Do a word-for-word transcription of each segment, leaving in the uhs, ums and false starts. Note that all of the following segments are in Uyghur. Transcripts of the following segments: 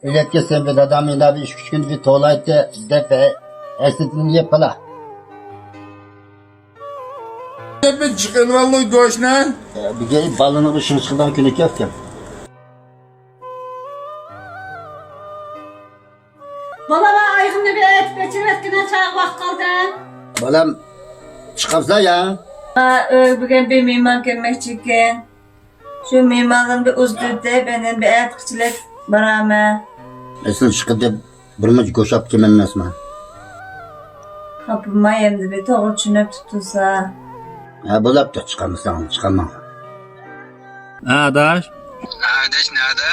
ئۆلۈپ كەتسە بىر دادام يەنە بىر ئىككى ئۈچ كۈن بىر توۋلايتتى دەپ ھەسرىتىنى يەپ قالا. بىر چىقىۋالدىڭ گۆشنى. بۈگۈن بالىنىڭ بىر شىڭ چىقىدىغان كۈنى ئىكەن. بالام، ئايىغىمنى بىر ئېتىپ ئېچىۋەتكىنە، چاغ ۋاقىت قالدى. بالام، چىقامسا يا؟ ھا، ئۆيگە بۈگۈن بىر مېھمان كەلمەكچى ئىكەن. شۇ مېھمانلارنى بىر ئۇزىتىۋېتىپ، يەنە بىر ئەتىكىچىلىك بارامەن. ئەسلى چىقىدە بىر مۇنچە گۆش ئاپكەنمەن ئەمەسمۇ؟ خاپىماي ئەمدى بىر توغرا چۈشىنىپ تۇتۇلسا. ھە، بولاپتۇ، چىقارمىساڭ، چىقارماڭ. ھە، ئاداش. ھە، ئاداش، نەدە؟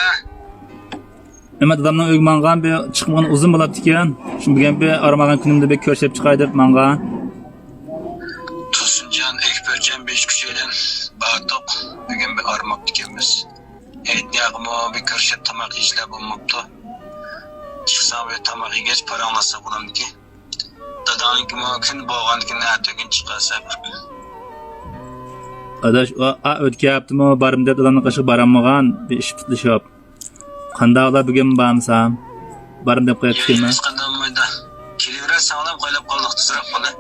ئەمما دادامنىڭ ئۆيىگە ماڭغان بىر چىقمىغىنى ئۇزۇن بولاپتىكەن. شۇ بۈگۈن بىر ئارام ئالغان كۈنۈمدە بىر كۆرۈشۈپ چىقاي دەپ ماڭغان. تۇرسۇنجان، ئەكبەرجان، بىز ئۈچەيلەن باردۇق. بۈگۈن بىر ئارام ئاپتىكەنمىز. ھېيتنىياغىمۇ بىر كۆرۈشۈپ تاماق يېيىشلەر بولماپتۇ. چىقساڭ بىر تاماق يېگەچ پاراڭلاشساق بولامدىكىن. داداڭنىڭكىمۇ كۈن بولغاندىكىن ئەتىگۈن چىقارسەن. ئاداش، ئا، ئا، ئۆتكەن ھەپتىمۇ بارىمەن دەپ دادامنىڭ قېشىغا بارالمىغان، بىر ئىش پۇتلىشىپ. قانداق ئۇلار بۈگۈن بارمىسام؟ بارىمەن دەپ قويۇپتىكەنمەن. ھېچقانداق بولمايدۇ. كېلىۋېرەرسەڭلار قويلاپ قالدۇق، تېزراق بولە.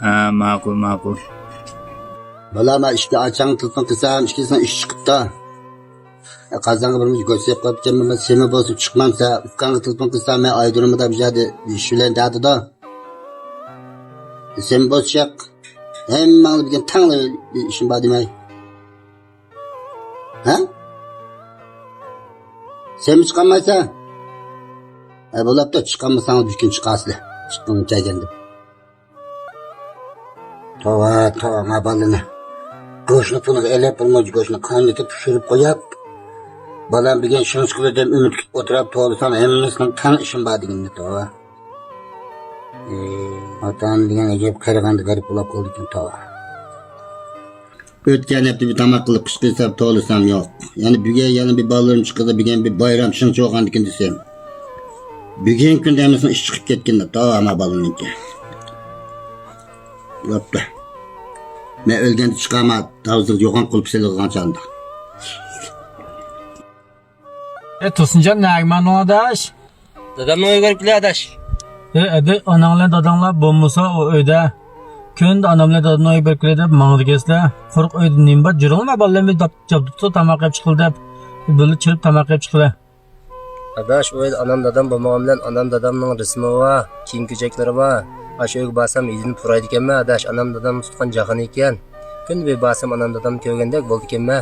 ھە، ماقۇل، ماقۇل. بالا، مەن ئىككى ئاچاڭغا تېلېفون قىلسام، ئىككىسىنىڭ ئىشى چىقىپتۇ. قازانغا بىر مۇنچە گۆش سېلىپ قويۇپتىكەنمەن، مەن سېمى بولسا چىقمامسا، ئۇكاڭغا تېلېفون قىلسام، مەن ئايدۇرۇمدا بۇ يەردە ئىش بىلەن دەدىدۇ. سېمى بولسا چىق. ھەممەڭلار بۈگۈن تەڭلا بىر ئىشىم بار دېمەي. ھە؟ سەنمۇ چىقالمايسەن؟ ھە، بولاپتۇ، چىقالمىساڭلار بۈگۈن چىقارسىلەر. چىققىڭ كەلگەندە. توۋا، توۋا، ما بالىنى. گۆشنى پۇلغا ئېلىپ، بىر مۇنچە گۆشنى قاينىتىپ، پىشۇرۇپ قويۇپ، بالام بۈگۈن شۇنچە قىلىدۇ دەپ ئۈمىد كۈتۈپ ئولتۇرۇپ، توۋلىسام، ھەممىسىنىڭ تەڭ ئىشىم بار دېگىنىنى، توۋا. ئاتا-ئانا دېگەن ئەجەب قېرىغاندا غېرىب بولاپ قالىدىكەن، توۋا. ئۆتكەن ھەپتە بىر تاماق قىلىپ قىشقىرسام، توۋلىسام يوق. يەنە بۈگۈن يەنە بىر بالىلىرىم چىقىدۇ، بۈگۈن بىر بايرام شىڭ چوغاندىكىن دېسەم. بۈگۈنكى كۈندە ھەممىسىنىڭ ئىشى چىقىپ كەتكەندە، توۋا، ما بالىنىڭكى. بوپتۇ. مەن ئۆلگەندە چىقارما، داۋزىغا يوغان قۇلۇپ سېلىنغان چاغدا. ئە، تۇرسۇنجان، نەگە ماڭدىڭ ئاداش؟ دادامنىڭ ئۆيىگە بېرىپ كېلەي ئاداش. ئە، ئەدى، ئاناڭ بىلەن داداڭلار بولمىسا ئۇ ئۆيدە. كۈندە ئانام بىلەن دادامنىڭ ئۆيىگە بېرىپ كېلەي دەپ ماڭىدىكەنسىلەر. قۇرۇق ئۆيدە نېمە بار؟ جۈرۈڭلار بالىلىرىم داپ-، جابدۇپتۇ تاماق يەپ چىقىلى دەپ. بىللە چىرىپ تاماق يەپ چىقىلى. ئاداش، ئۇ ئۆيدە ئانام دادام بولمىغان بىلەن ئانام دادامنىڭ رەسىمى بار، كىيىم-كېچەكلىرى بار. ئاشۇ ئۆيگە بارسام ھىدىنى پۇرايدىكەنمەن ئاداش، ئانام دادامنىڭ تۇتقان جاخىنى ئىكەن. كۈندە بىر بارسام ئانام دادامنى كۆرگەندەك بولىدىكەنمەن.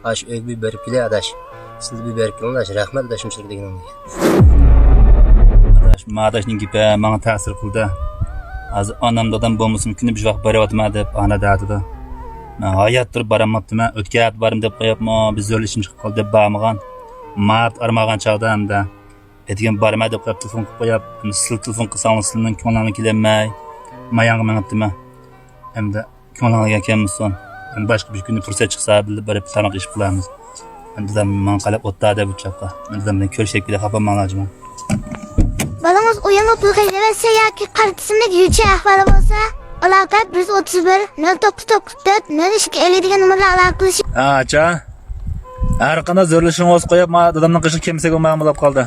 ئاشۇ ئۆيگە بىر بېرىپ كېلەي ئاداش. سىلەر بىر بېرىپ كېلىڭلار ئاداش. رەھمەت ئاداش مۇشۇنچىلىك دېگىنىڭلارغا. ئاداش، ما ئاداشنىڭ گېپى ماڭا تەسىر قىلدى. ھازىر ئانام دادام بولمىسىمۇ كۈندە بىر ۋاق بېرىۋاتىمەن دەپ ئانا دەۋاتىدۇ. مەن ھايات تۇرۇپ بارالماپتىمەن. ئۆتكەن ھەپتە بارىمەن دەپ قويۇپمۇ، بىر زۆرۈلۈشۈم چىقىپ قالدى دەپ بارمىغان. مارت ئارمىغان چاغدا ھەمدە ئەتىگەن بارىمەن دەپ قويۇپ تېلېفون قىلىپ قويۇپ، سىلەر تېلېفون قىلساڭلار سىلەرنىڭ كۆڭلۈڭلار كېلەلمەي، ماياڭغا مېڭىپتىمەن. ئەمدى كۆڭلۈڭلارغا كەلمىسۇن. ئەمدى باشقا بىر كۈنى پۇرسەت چىقسا بىللە بېرىپ تاماق ئېشىپ قالارمىز. ئەمدى دادام ماڭا قاراپ ئولتۇرا دەپ ئۇ چاغقا. مەن دادام بىلەن كۆرۈشەي كېلەي، خاپا بولماڭلار جۇمۇ. بالىڭىز ئويۇنلۇق پۇل خەجلىۋەتسە ياكى قارا تىزىملىك يۈچۈن ئەھۋالى بولسا، ئالاقە بىر يۈز ئوتتۇز بىر، نۆل توققۇز توققۇز تۆت، نۆل ئىككى ئەللىك دېگەن نومۇرغا ئالاقىلىشىڭ. ھە، ئاچا. ھەر قانداق زۆرلىشىڭىز قويۇپ، ما دادامنىڭ قېشىغا كەلمىسەك بولمايدىغان بولۇپ قالدى.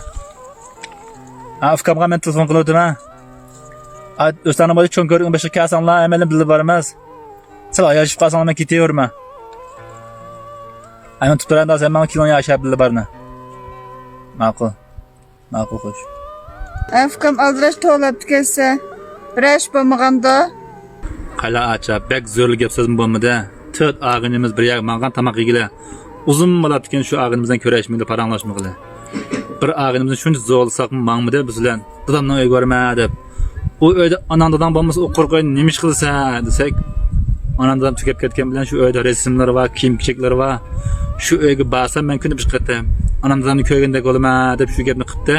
ھە، ئۇكامغا مەن تېلېفون قىلىۋېتىمەن. ئا، ئۆستەڭنىڭ بويىدا چوڭ كۆۋرۈكنىڭ بېشىغا كەلسەڭلار، ھەممەيلەن بىللە بارىمىز. سىلەر ئاياشىپ قالساڭلار، مەن كېتىۋېرىمەن. ئەمما تۇتۇپ تۇرۇڭ، سەن ماڭا كېلىڭ ياشاپ بىللە بارىمىز. ماقۇل. ماقۇل، خوش. ئە، ئۇكام ئالدىراش توۋلاپتىكەنسەن. بىر ئىش بولمىغاندۇ؟ قايلا ئاچا، بەك زۆرلە گەپ سۆزمۇ بولمىدى. تۆت ئاغىنىمىز بىر يەرگە ماڭغان تاماق يېگىلى. ئۇزۇن بولاپتىكەن شۇ ئاغىنىمىز بىلەن كۆرۈشمىگىلى، پاراڭلاشمىغىلى. بىر ئاغىنىمىزنى شۇنچە زورلىساقمۇ ماڭمىدى بىز بىلەن. دادامنىڭ ئۆيىگە بارىمەن دەپ. ئۇ ئۆيدە ئاناڭ داداڭ بولمىسا ئۇ قۇرۇق ئۆيدە نېمە ئىش قىلىسەن دېسەك، ئانام دادام تۈگەپ كەتكەن بىلەن شۇ ئۆيدە رەسىملىرى بار، كىيىم-كېچەكلىرى بار. شۇ ئۆيگە بارسام مەن كۈندە بىر قېتىم ئانام دادامنى كۆرگەندەك بولىمەن دەپ شۇ گەپنى قىپتۇ.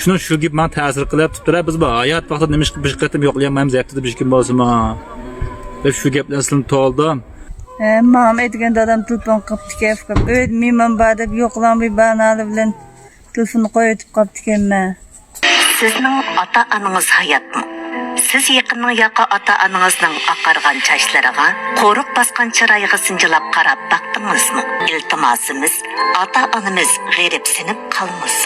شۇنىڭ شۇ گېپى ماڭا تەسىر قىلىپ تۇپتۇ، بىز بۇ ھايات ۋاقتىدا نېمە ئىش قىلىپ بىر قېتىم يوقلىيالمايمىز ھەپتىدە بىر كۈن بولسىمۇ دەپ شۇ گەپلەرنى سىلىنى تولدۇم. ھە، ماڭىمۇ ئەتىگەن دادام تېلېفون قىپتىكەن، ئۇكام ئۆيدە مېھمان بار دەپ يوقلاڭ بىر باھانە بىلەن تېلېفوننى قويۇۋېتىپ قاپتىكەنمەن. سىزنىڭ ئاتا-ئانىڭىز ھاياتمۇ؟ سىز يېقىننىڭ ياقى ئاتا-ئانىڭىزنىڭ ئاقارغان چاچلىرىغا، قورۇق باسقان چىرايىغا سىنچىلاپ قاراپ باقتىڭىزمۇ؟ ئىلتىماسىمىز، ئاتا-ئانىمىز غېرىبسىنىپ قالمىسۇن.